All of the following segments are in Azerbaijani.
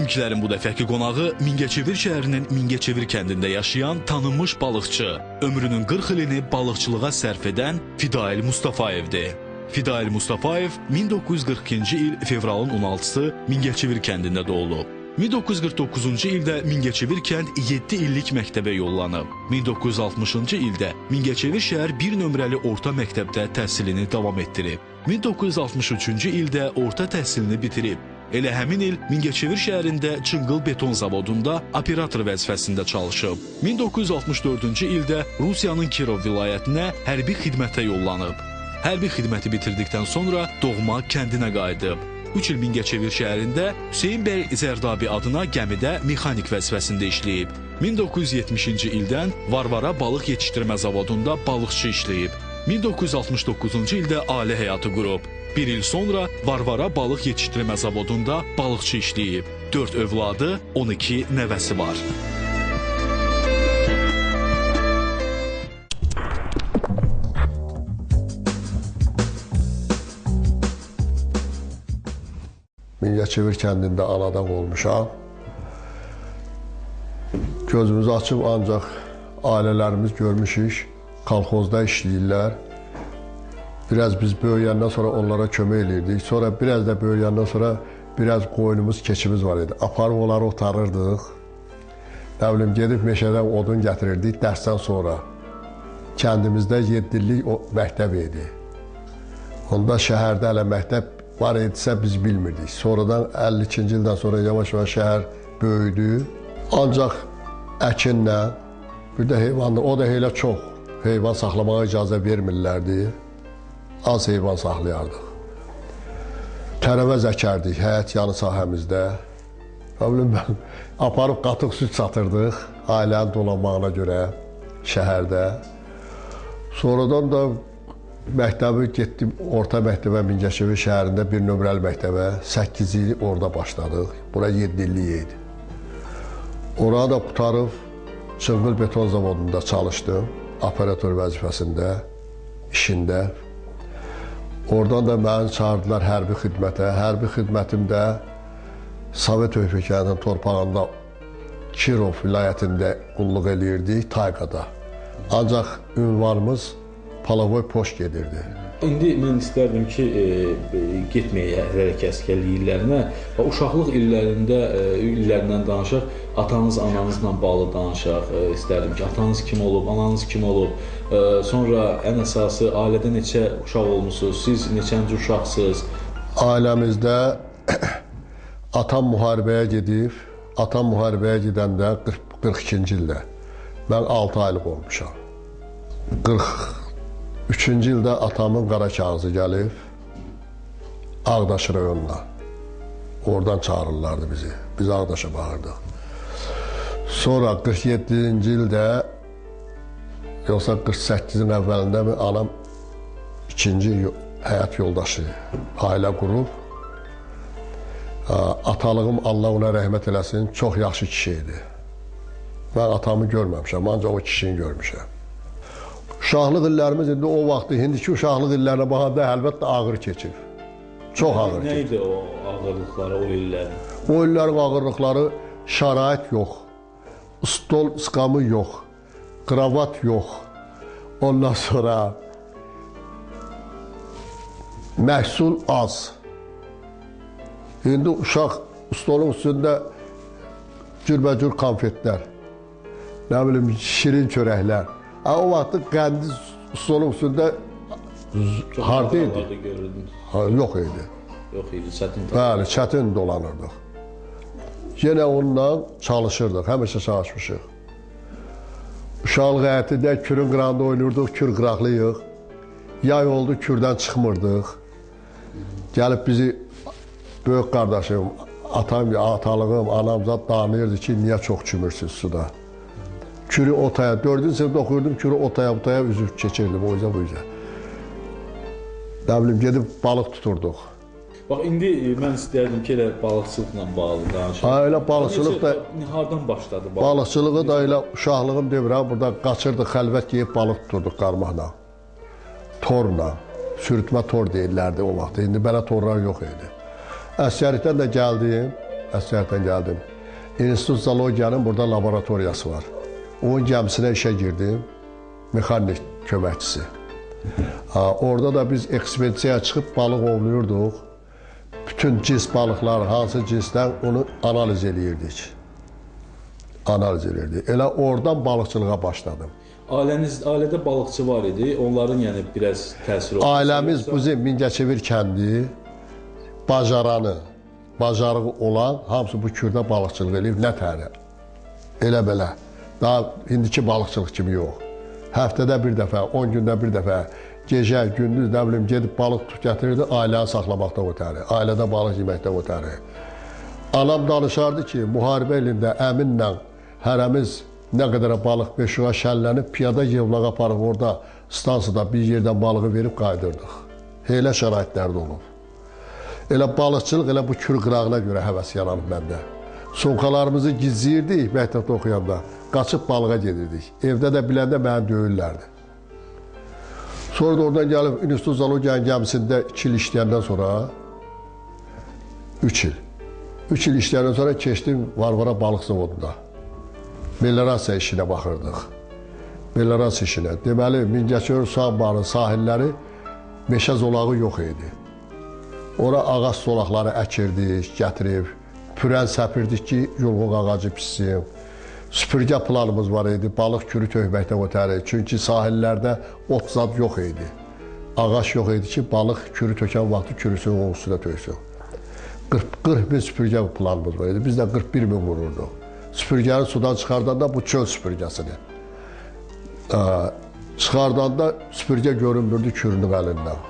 Bizimkilərin bu dəfəki qonağı Mingəçevir şəhərinin Mingəçevir kəndində yaşayan tanınmış balıqçı, ömrünün 40 ilini balıqçılığa sərf edən Fidail Mustafayevdir. Fidail Mustafayev 1942-ci il fevralın 16-sı Mingəçevir kəndində doğulub. 1949-cu ildə Mingəçevir kənd 7 illik məktəbə yollanıb. 1960-cı ildə Mingəçevir şəhər 1 nömrəli orta məktəbdə təhsilini davam etdirib. 1963-cü ildə orta təhsilini bitirib. Elə həmin il Mingəçevir şəhərində Çınqıl beton zavodunda operator vəzifəsində çalışıb. 1964-cü ildə Rusiyanın Kirov vilayətinə hərbi xidmətə yollanıb. Hərbi xidməti bitirdikdən sonra doğma kəndinə qayıdıb. 3 il Mingəçevir şəhərində Hüseyn bəy Zərdabi adına gəmidə mexanik vəzifəsində işləyib. 1970-ci ildən Varvara balıq yetişdirmə zavodunda balıqçı işləyib. 1969-cu ildə ailə həyatı qurub. Bir il sonra Varvara balıq yetişdirmə zavodunda balıqçı işləyib. 4 övladı, 12 nəvəsi var. Mingəçevir kəndində anadan olmuşam. Gözümüzü açıb ancaq ailələrimiz görmüşük, kolxozda işləyirlər. Biraz biz böyüyəndən sonra onlara kömək eləyirdik. Sonra biraz da böyüyəndən sonra biraz qoyunumuz, keçimiz var idi. Aparıb onları otarırdıq. Nə bilim, gedib meşədən odun gətirirdik dərsdən sonra. Kəndimizdə 7 illik məktəb idi. Onda şəhərdə hələ məktəb var idisə biz bilmirdik. Sonradan 52-ci ildən sonra yavaş-yavaş şəhər böyüdü. Ancaq əkinlə, bir də heyvanla, o da elə çox heyvan saxlamağa icazə vermirlərdi. Az heyvan saxlayardıq. Tərəvəz əkərdik həyət yanı sahəmizdə. Mən aparıb qatıq süd satırdıq ailənin dolanmağına görə şəhərdə. Sonradan da məktəbi getdim, orta məktəbə Mingəçevir şəhərində bir nömrəli məktəbə 8 il orada başladıq. Bura 7 illik idi. Orada da qurtarıb Çınqıl beton zavodunda çalışdım. Operator vəzifəsində, işində. Oradan da məni çağırdılar hərbi xidmətə. Hərbi xidmətimdə Sovet Ölkəsinin torpağında Kirov vilayətində qulluq eləyirdik, Tayqada. Ancaq ünvanımız Palavoy Poş gedirdi. İndi mən istərdim ki, getməyək hərəkət əsgərlik illərinə və uşaqlıq illərində, illərindən danışaq, atanız, ananızla bağlı danışaq. İstərdim ki, atanız kim olub, ananız kim olub, sonra ən əsası ailədə neçə uşaq olmusunuz, siz neçənci uşaqsınız? Ailəmizdə atam müharibəyə gedib, atam müharibəyə gedəndə 42-ci ildə mən 6 aylıq olmuşam. 43-cü ildə atamın qara kağızı gəlib Ağdaş rayonuna. Oradan çağırırlardı bizi. Biz Ağdaşa bağırdıq. Sonra 47-ci ildə, yoxsa 48-in əvvəlində anam ikinci həyat yoldaşı ailə qurub. Atalığım Allah ona rəhmət eləsin, çox yaxşı kişi idi. Mən atamı görməmişəm, ancaq o kişini görmüşəm. Uşaqlıq illərimiz indi o vaxtı, indiki uşaqlıq illərinə baxanda əlbəttə ağır keçir. Çox ağır keçir. Nə idi o ağırlıqları, o illərin? O illərin ağırlıqları şərait yox, stol skamı yox, kravat yox. Ondan sonra məhsul az. İndi uşaq stolun üstündə cürbəcür konfetlər, nə bilim şirin çörəklər. O vaxtı qəndi stolun üstündə harda idi? Yox idi. Yox idi, çətin. Bəli, çətin dolanırdıq. Yenə onunla çalışırdıq, həmişə çalışmışıq. Uşaqlıq həyatında kürün qırağında oynayırdıq, kür qıraqlıyıq. Yay oldu, kürdən çıxmırdıq. Gəlib bizi böyük qardaşım, atam, atalığım, anam zat danıyırdı ki, niyə çox çümürsünüz suda? Kürü otaya, 4-cü sinifdə oxuyurdum, kürü otaya, otaya üzüb keçirdim, o üzə, bu üzə. Nə bilim, gedib balıq tuturduq. Bax, indi mən istərdim ki, elə balıqçılıqla bağlı danışaq. Ha, elə balıqçılıq da... Hardan başladı balıq? Balıqçılığı da elə uşaqlığım demirəm, burada qaçırdıq, xəlvət geyib balıq tuturduq qarmaqla, torla, sürütmə tor deyirlərdi o vaxt. İndi belə torlar yox idi. Əsgərlikdən də gəldim, əsgərdən gəldim. İnstitut Zoologiyanın burada laboratoriyası var. Onun gəmisinə işə girdim, mexanik köməkçisi. Orada da biz ekspedisiyaya çıxıb balıq ovluyurduq. Bütün cins balıqlar, hansı cinsdən onu analiz eləyirdik. Analiz eləyirdik. Elə oradan balıqçılığa başladım. Ailədə balıqçı var idi, onların yəni biraz təsiri oldu. Ailəmiz bizim Mingəçevir kəndi, bacaranı, bacarığı olan hamısı bu kürdə balıqçılıq eləyib, nə təri? Elə belə. Daha indiki balıqçılıq kimi yox. Həftədə bir dəfə, 10 gündə bir dəfə, gecə, gündüz, nə bilim, gedib balıq tut gətirirdi, ailəni saxlamaqda o təri, ailədə balıq yeməkdə o təri. Anam danışardı ki, müharibə ilində əminlə hərəmiz nə qədər balıq beşuğa şəllənib, piyada Yevlağa aparıb orada stansiyada bir yerdən balığı verib qayıdırdıq. Elə şəraitlərdə olub. Elə balıqçılıq, elə bu kür qırağına görə həvəs yaranıb məndə. Sumkalarımızı gizləyirdik məktəbdə oxuyanda, qaçıb balığa gedirdik. Evdə də biləndə məni döyürlərdi. Sonra da oradan gəlib İnstitut Zoologiyanın gəmisində 2 il işləyəndən sonra, 3 il. 3 il işləyəndən sonra keçdim Varvara balıq zavodunda. Meliorasiya işinə baxırdıq. Meliorasiya işinə. Deməli, Mingəçevir su anbarının sahilləri meşə zolağı yox idi. Ora ağac zolaqları əkirdik, gətirib, pürən səpirdik ki, yulğuq ağacı pissin. Süpürgə planımız var idi, balıq kürü tökməkdən ötəri. Çünki sahillərdə ot zad yox idi. Ağac yox idi ki, balıq kürü tökən vaxtı kürüsünü onun üstünə töksün. 40 min süpürgə planımız var idi. Biz də 41 min vururduq. Süpürgəni sudan çıxardanda bu çöl süpürgəsini. Çıxardanda süpürgə görünmürdü kürünün əlindən.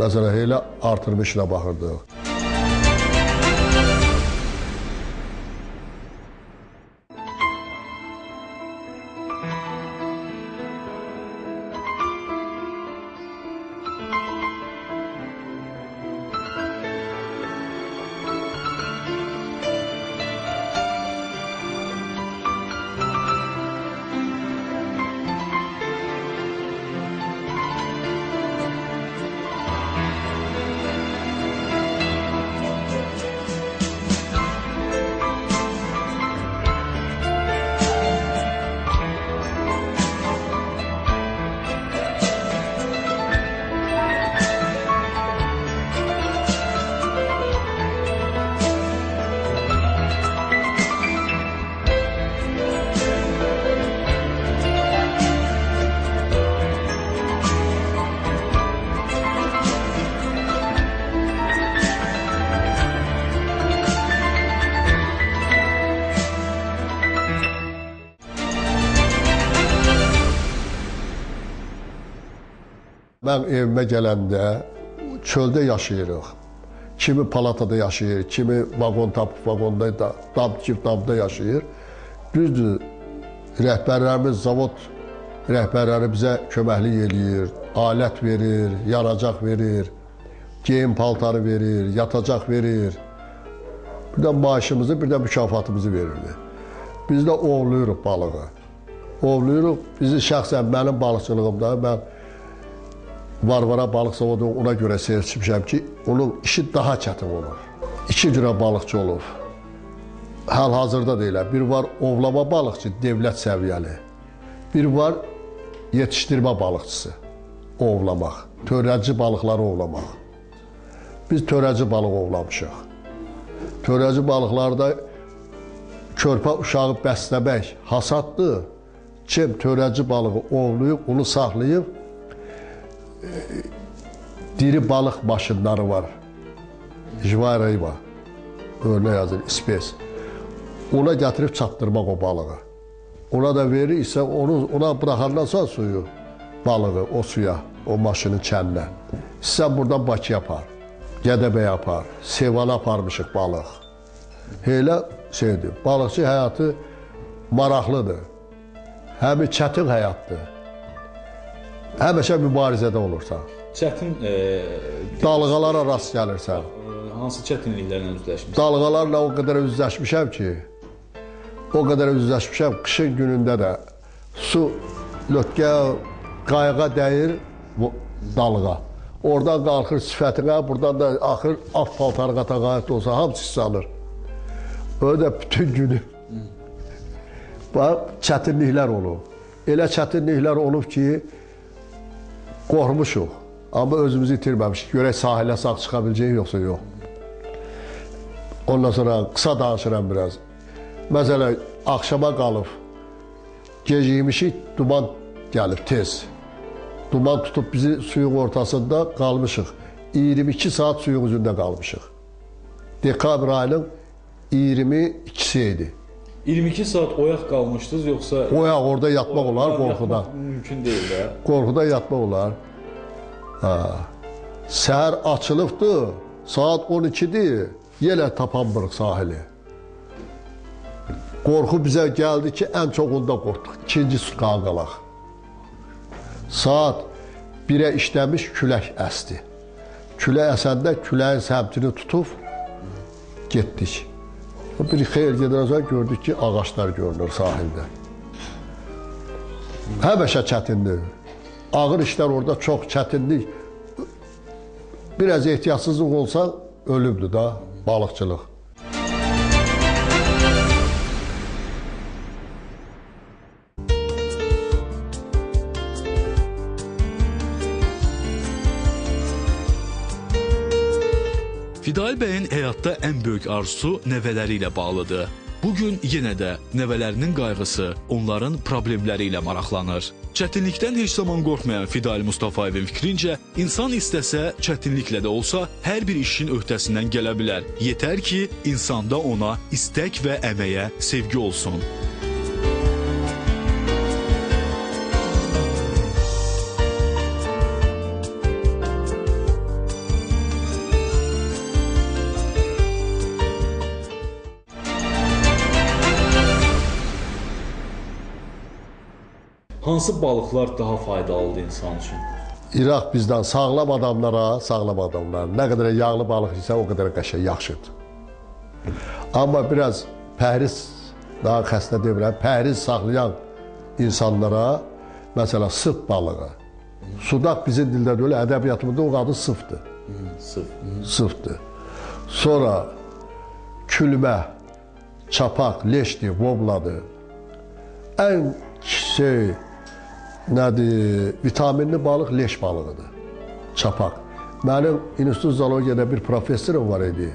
Məsələn, elə artırma işinə baxırdıq. Mən evimə gələndə çöldə yaşayırıq. Kimi palatada yaşayır, kimi vaqon tapıb vaqonda, dam tikib damda yaşayır. Düzdür, rəhbərlərimiz, zavod rəhbərləri bizə köməklik eləyir, alət verir, yanacaq verir, geyim paltarı verir, yatacaq verir. Bir də maaşımızı, bir də mükafatımızı verirdi. Biz də ovluyuruq balığı. Ovluyuruq. Bizi şəxsən mənim balıqçılığımda, mən Varvara balıq zavodu ona görə seçmişəm ki, onun işi daha çətin olur. İki cürə balıqçı olub. Hal-hazırda da elə. Bir var ovlama balıqçı, dövlət səviyyəli. Bir var yetişdirmə balıqçısı, ovlamaq. Törəci balıqları ovlamaq. Biz törəci balıq ovlamışıq. Törəci balıqlarda körpə uşağı bəsləmək hasaddır. Kim törəci balığı ovlayıb, onu saxlayıb, diri balıq maşınları var. Jivaya rıba. Örnək yazır, ispes. Ona gətirib çatdırmaq o balığı. Ona da verir isə onu, ona bıraxandan sonra suyu, balığı o suya, o maşının çəninə. Sən buradan Bakıya apar, Gədəbəyə apar, Sevana aparmışıq balıq. Elə şeydir, balıqçı həyatı maraqlıdır. Həmi çətin həyatdır. Həmişə mübarizədə olursan. Çətin... Dalğalara rast gəlirsən. Hansı çətinliklərlə üzləşmişsən? Dalğalarla o qədər üzləşmişəm ki, o qədər üzləşmişəm, qışın günündə də su lötkə, qayığa dəyir dalğa. Oradan qalxır sifətinə, buradan da axır, alt paltarı qata qayıq da olsa, hamısı islanır. O da bütün günü. Bax, çətinliklər olub. Elə çətinliklər olub ki, qorxmuşuq. Amma özümüzü itirməmişik. Görək sahilə sağ çıxa biləcəyik, yoxsa yox. Ondan sonra qısa danışıram biraz. Məsələn, axşama qalıb, gecikmişik, duman gəlib tez. Duman tutub bizi suyun ortasında qalmışıq. 22 saat suyun üzündə qalmışıq. Dekabr ayının 22-si idi. 22 saat oyaq qalmışdınız, yoxsa... Oyaq, orada yatmaq olar qorxudan. Mümkün deyil də. Qorxudan yatmaq olar. Ha. Səhər açılıbdır, saat 12-dir, yenə tapanmırıq sahili. Qorxu bizə gəldi ki, ən çox onda qorxduq. İkinci sutkağa qalaq. Saat 1-ə işləmiş külək əsdi. Külək əsəndə küləyin səmtini tutub getdik. Bir xeyir gedən sonra gördük ki, ağaçlar görünür sahildə. Həmişə çətindir. Ağır işlər orada çox çətinlik. Biraz ehtiyatsızlıq olsa ölübdür da balıqçılıq. Fidail bəyin həyatda ən böyük arzusu nəvələri ilə bağlıdır. Bugün yenə də nəvələrinin qayğısı, onların problemləri ilə maraqlanır. Çətinlikdən heç zaman qorxmayan Fidail Mustafayevin fikrincə, insan istəsə, çətinliklə də olsa, hər bir işin öhdəsindən gələ bilər. Yetər ki, insanda ona istək və əməyə sevgi olsun. Hansı balıqlar daha faydalıdır insan üçün? İraq bizdən sağlam adamlara, nə qədər yağlı balıq isə o qədər qəşəng, yaxşıdır. Amma biraz pəhriz, daha xəstə demirəm, pəhriz saxlayan insanlara, məsələn, sıf balığı. Sudaq bizim dildə deyil, ədəbiyyatımızda o adı sıfdır. Sıf. Sıfdır. Sonra külmə, çapaq, leşdir, vobladır. Ən şey, nədir, vitaminli balıq leş balığıdır, çapaq. Mənim İnstitut Zoologiyada bir professorum var idi.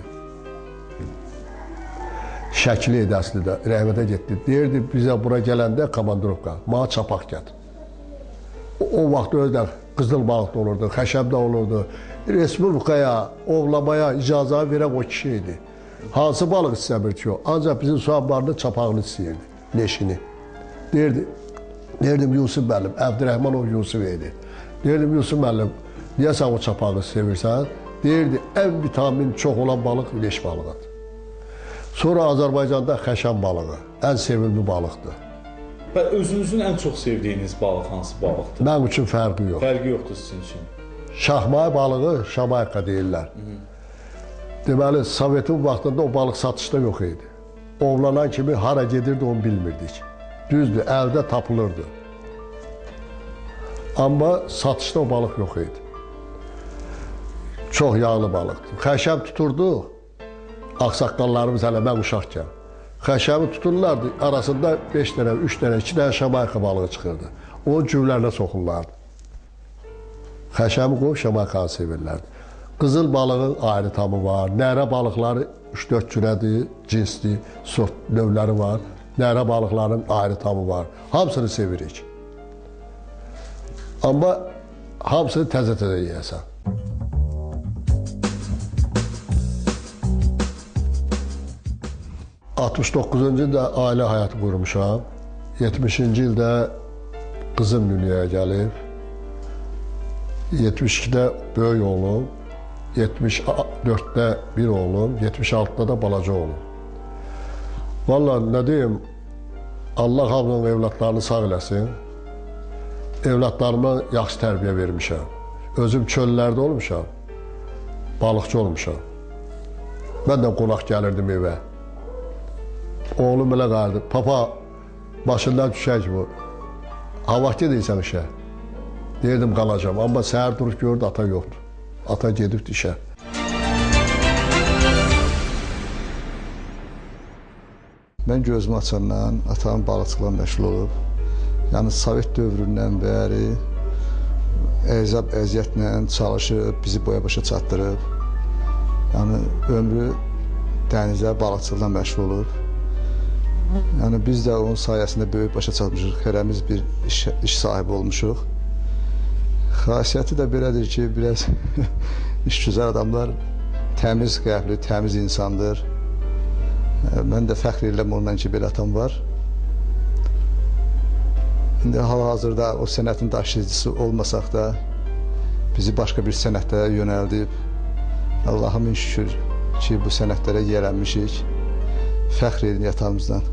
Şəkili idi əslində, rəhmətə getdi. Deyirdi, bizə bura gələndə komandirovka, mənə çapaq gətir. O vaxt özü də qızıl balıq da olurdu, xəşəb də olurdu. Respublikaya, ovlamaya icazə verən o kişi idi. Hansı balıq istəmir ki o? Ancaq bizim su anbarının çapağını istəyirdi, leşini. Deyirdim Yusuf müəllim, Əbdürrəhmanov Yusuf idi. Deyirdim Yusuf müəllim, niyə sən o çapağı sevirsən? Deyirdi, ən vitamin çox olan balıq leş balığıdır. Sonra Azərbaycanda xəşən balığı, ən sevimli balıqdır. Və özünüzün ən çox sevdiyiniz balıq hansı balıqdır? Mənim üçün fərqi yox. Fərqi yoxdur sizin üçün. Şahmay balığı şamayka deyirlər. Deməli, Sovetin vaxtında o balıq satışda yox idi. Ovlanan kimi hara gedirdi onu bilmirdik. Düzdür, əldə tapılırdı. Amma satışda o balıq yox idi. Çox yağlı balıqdır. Xəşəb tuturduq, ağsaqqallarımız hələ mən uşaqkən. Xəşəbi tuturlardı, arasında 5 dənə, 3 dənə, 2 dənə şamayka balığı çıxırdı. Onun cüvlərinə soxurlardı. Xəşəbi qoyub şamaykanı sevirlərdi. Qızıl balığın ayrı tamı var, nərə balıqları 3-4 cürədir, cinsdir, sort növləri var. Nərə balıqlarının ayrı tamı var. Hamısını sevirik. Amma hamısını təzə-təzə yeyəsən. 69-cu ildə ailə həyatı qurmuşam. 70-ci ildə qızım dünyaya gəlib. 72-də böyük oğlum, 74-də bir oğlum, 76-da da balaca oğlum. Vallahi nə deyim, Allah hamının evlatlarını sağ eləsin. Evlatlarıma yaxşı tərbiyə vermişəm. Özüm çöllərdə olmuşam, balıqçı olmuşam. Mən də qonaq gəlirdim evə. Oğlum belə qaldı, papa, başından düşək bu. Ha vaxt gedirsən işə? Deyirdim, qalacam. Amma səhər durub gördü, ata yoxdur. Ata gedibdi işə. Mən gözümü açandan atam balıqçılıqla məşğul olub. Yəni Sovet dövründən bəri əzab əziyyətlə çalışıb, bizi boya başa çatdırıb. Yəni ömrü dənizdə balıqçılıqla məşğul olub. Yəni biz də onun sayəsində böyük başa çatmışıq. Hərəmiz bir iş sahibi olmuşuq. Xasiyyəti də belədir ki, biraz işgüzar adamlar təmiz qəlbli, təmiz insandır. Mən də fəxr edirəm ondan ki, belə atam var. İndi hal-hazırda o sənətin daşıyıcısı olmasaq da bizi başqa bir sənətlərə yönəldib. Allaha min şükür ki, bu sənətlərə yiyələnmişik. Fəxr edin yatağımızdan.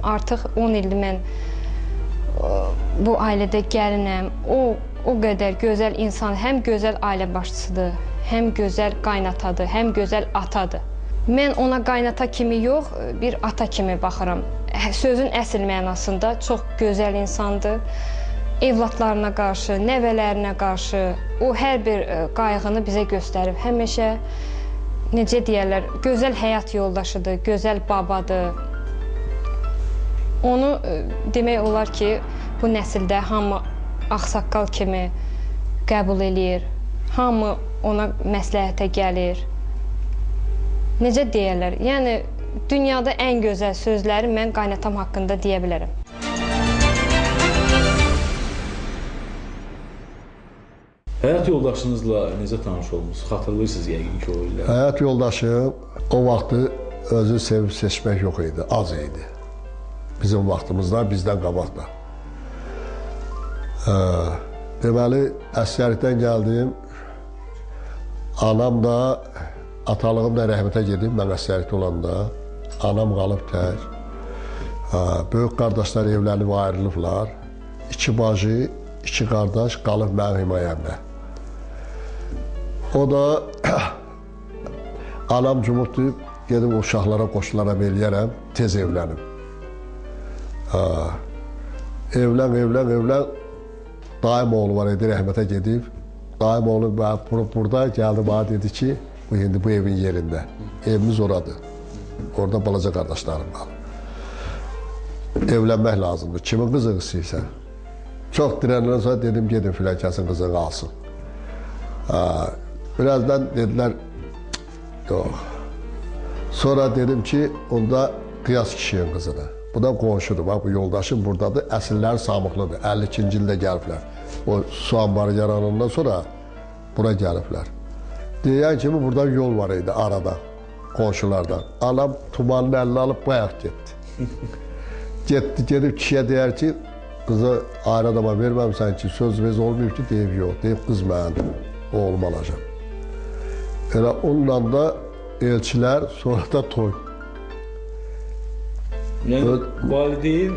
Artıq 10 ildir mən bu ailədə gəlinəm. O qədər gözəl insan, həm gözəl ailə başçısıdır, həm gözəl qaynatadır, həm gözəl atadır. Mən ona qaynata kimi yox, bir ata kimi baxıram. Sözün əsl mənasında çox gözəl insandır. Evlatlarına qarşı, nəvələrinə qarşı o hər bir qayğını bizə göstərib. Həmişə, necə deyərlər, gözəl həyat yoldaşıdır, gözəl babadır. Onu demək olar ki, bu nəsildə hamı ağsaqqal kimi qəbul eləyir. Hamı ona məsləhətə gəlir. Necə deyərlər? Yəni, dünyada ən gözəl sözləri mən qaynatam haqqında deyə bilərəm. Həyat yoldaşınızla necə tanış olmusunuz? Xatırlayırsınız yəqin ki, o illəri. Həyat yoldaşım o vaxtı özü sevib seçmək yox idi, az idi. Bizim vaxtımızda, bizdən qabaqda. Deməli, əsgərlikdən gəldim. Anam da, atalığım da rəhmətə gedib, mən əsgərlikdə olanda. Anam qalıb tək. Böyük qardaşlar evlənib ayrılıblar. İki bacı, iki qardaş qalıb mənim himayəmdə. O da anam cumubdur, gedib uşaqlara qoşularam eləyərəm, tez evlənim. Evlən, evlən, evlən. Dayım oğlu var idi, rəhmətə gedib. Dayım oğlu burada gəldi, bana dedi ki, bu indi bu evin yerində. Evimiz oradır. Orada balaca qardaşlarım qalır. Evlənmək lazımdır. Kimin qızını istəyirsən? Çox dirəndən sonra dedim, gedin filan kəsin qızını alsın. Birazdan dedilər, yox. Sonra dedim ki, onda Qiyas kişinin qızını. Bu da qonşudur, bax, bu yoldaşım buradadır. Əsilləri Samıqlıdır, 52-ci ildə gəliblər. O su anbarı yaranandan sonra bura gəliblər. Deyən kimi buradan yol var idi arada, qonşulardan. Anam tumanın əlini alıb bayaq getdi. Getdi, gedib kişiyə deyər ki, qızı ayrı adama verməmsən ki, söz vez olmayıb ki, deyib yox. Deyib, qız mənimdir, oğlum alacam. Elə onunla da elçilər, sonra da toy. Yəni, valideyn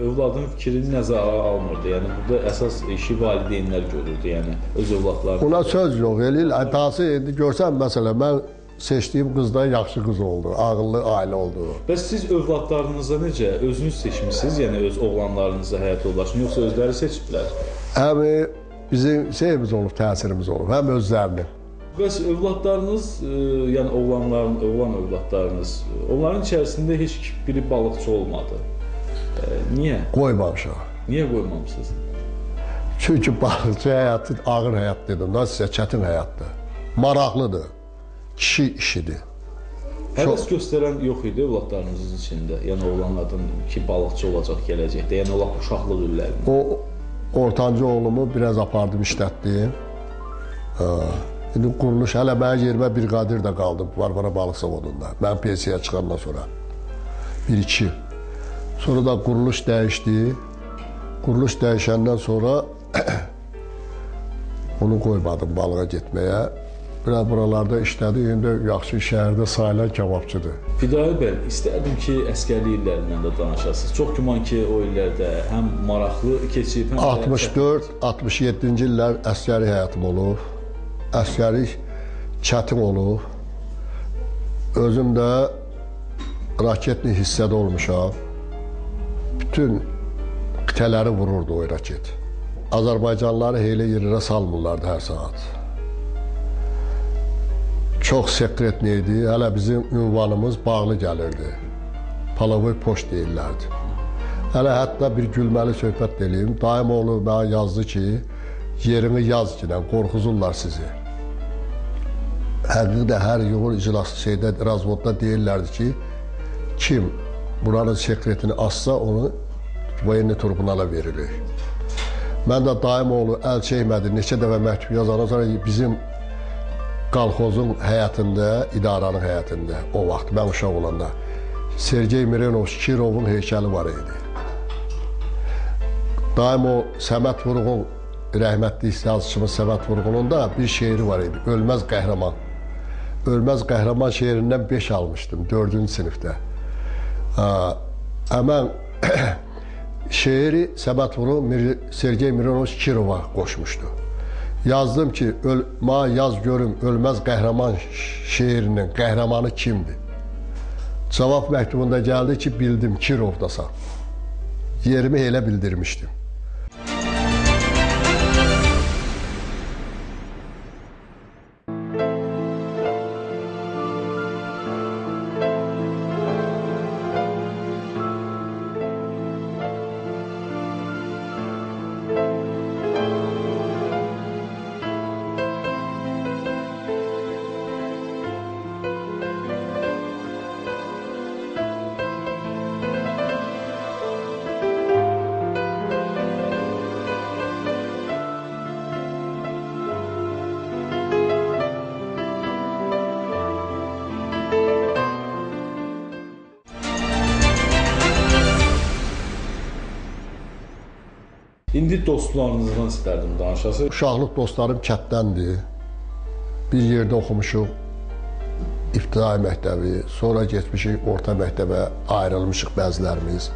övladın fikrini nəzərə almırdı. Yəni, burada əsas işi valideynlər görürdü, yəni, öz övladlarını. Ona söz yox, eləyir. Dası indi görsən, məsələn, mən seçdiyim qızdan yaxşı qız oldu, ağıllı ailə oldu. Bəs siz övladlarınıza necə, özünüz seçmişsiniz, yəni öz oğlanlarınıza həyat yoldaşını, yoxsa özləri seçiblər? Həm bizim şeyimiz olub, təsirimiz olub, həm özlərinin. Bəs övladlarınız, yəni oğlanların, oğlan övladlarınız, onların içərisində heç biri balıqçı olmadı. Niyə? Qoymamışam. Niyə qoymamışsınız? Çünki balıqçı həyatı ağır həyat dedim da sizə, çətin həyatdır. Maraqlıdır. Kişi işidir. Həvəs göstərən yox idi övladlarınızın içində? Yəni oğlanlardan ki, balıqçı olacaq gələcəkdə, yəni o lap uşaqlıq illərində. O ortancı oğlumu biraz apardım, işlətdim. İndi quruluş, hələ mənim yerimə briqadir də qaldı Varvara balıq zavodunda. Mən pensiyaya çıxandan sonra. 1-2. Sonra da quruluş dəyişdi. Quruluş dəyişəndən sonra onu qoymadım balığa getməyə. Biraz buralarda işlədi, indi yaxşı şəhərdə sayılan kebabçıdır. Fidail bəy, istərdim ki, əsgərlik illərindən də danışasınız. Çox güman ki, o illərdə həm maraqlı keçib, həm də... 64-67-ci illər əsgərlik həyatım olub. Əsgərlik çətin olub. Özüm də raketli hissədə olmuşam. Bütün qitələri vururdu o raket. Azərbaycanlıları heylə yerlərə salmırlardı hər saat. Çox sekretli idi. Hələ bizim ünvanımız bağlı gəlirdi. Palovoy poçt deyirlərdi. Hələ hətta bir gülməli söhbət eləyim. Dayım oğlu mənə yazdı ki, yerini yaz ki, qorxuzurlar sizi. Həqiqdə hər yığın iclası şeydə, razvodda deyirlərdi ki, kim buranın sekretini açsa, onu voyenni tribunala verilir. Mən də dayım oğlu əl çəkmədi, neçə dəfə məktub yazandan sonra bizim kolxozun həyətində, idaranın həyətində o vaxt, mən uşaq olanda Sergey Mironovич Kirovun heykəli var idi. Daim o Səməd Vurğun, rəhmətli yazıçımız Səməd Vurğunun da bir şeiri var idi, Ölməz Qəhrəman. Ölməz Qəhrəman şeirindən 5 almışdım, 4-cü sinifdə. Həmən şeiri Səməd Vurğun Sergey Mironovич Kirova qoşmuşdu. Yazdım ki, ma yaz görüm, Ölməz Qəhrəman şeirinin qəhrəmanı kimdir? Cavab məktubunda gəldi ki, bildim, Kirovdasan. Yerimi elə bildirmişdim. İndi dostlarınızdan istərdim danışasınız. Uşaqlıq dostlarım kətdəndir. Bir yerdə oxumuşuq ibtidai məktəbi, sonra getmişik orta məktəbə, ayrılmışıq bəzilərimiz.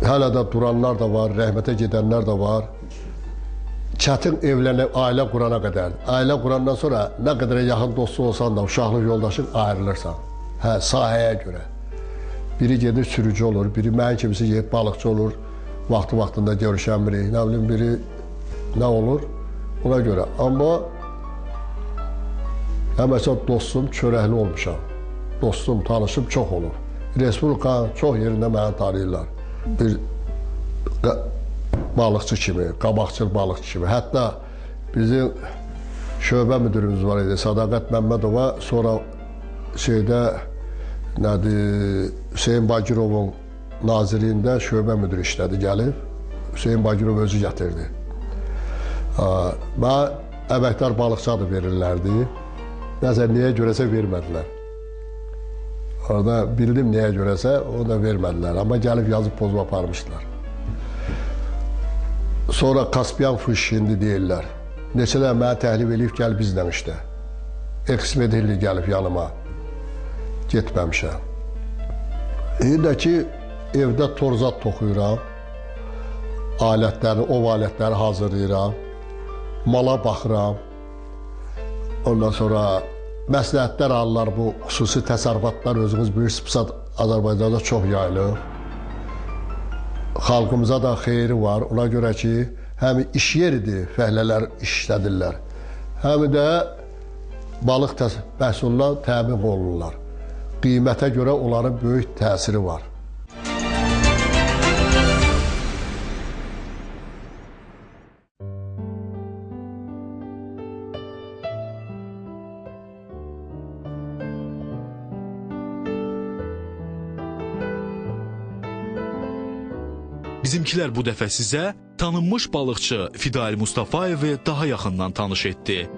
Hələ də duranlar da var, rəhmətə gedənlər də var. Çətin evlənə, ailə qurana qədər. Ailə qurandan sonra nə qədər yaxın dostu olsan da, uşaqlıq yoldaşın ayrılırsan. Hə, sahəyə görə. Biri gedir sürücü olur, biri mənim kimisi gedib balıqçı olur. Vaxtı-vaxtında görüşəmirik, nə bilim, biri nə olur, ona görə. Amma həməcə dostum çörəkli olmuşam. Dostum, tanışım çox olur. Respublikanın çox yerində məni tanıyırlar. Bir balıqçı kimi, qabaqcıl balıqçı kimi. Hətta bizim şöbə müdürümüz var idi, Sədaqət Məmmədova, sonra şeydə, nədir, Hüseyn Bagirovun nazirliyində şöbə müdürü işlədi, gəlib. Hüseyn Bagirov özü gətirdi. Mənə əməkdar balıqçı adı verirlərdi. Nəsə, niyə görəsə vermədilər. Orada bildim niyə görəsə, onu da vermədilər. Amma gəlib yazıb pozub aparmışdılar. Sonra Kaspiyan Fış indi deyirlər. Neçələr mənə təhlif eləyib, gəl bizlə işlə. Eksmedilli gəlib yanıma. Getməmişəm. İndi ki, evdə torzat toxuyuram, alətləri, ov alətləri hazırlayıram, mala baxıram. Ondan sonra məsləhətlər alırlar, bu xüsusi təsərrüfatlar özünüz bilirsiniz, Azərbaycanda çox yayılır. Xalqımıza da xeyri var, ona görə ki, həm iş yeridir, fəhlələr işlədirlər, həm də balıq məhsuluna təmin olunurlar. Qiymətə görə onların böyük təsiri var. Bizimkilər bu dəfə sizə tanınmış balıqçı Fidail Mustafayevi daha yaxından tanış etdi.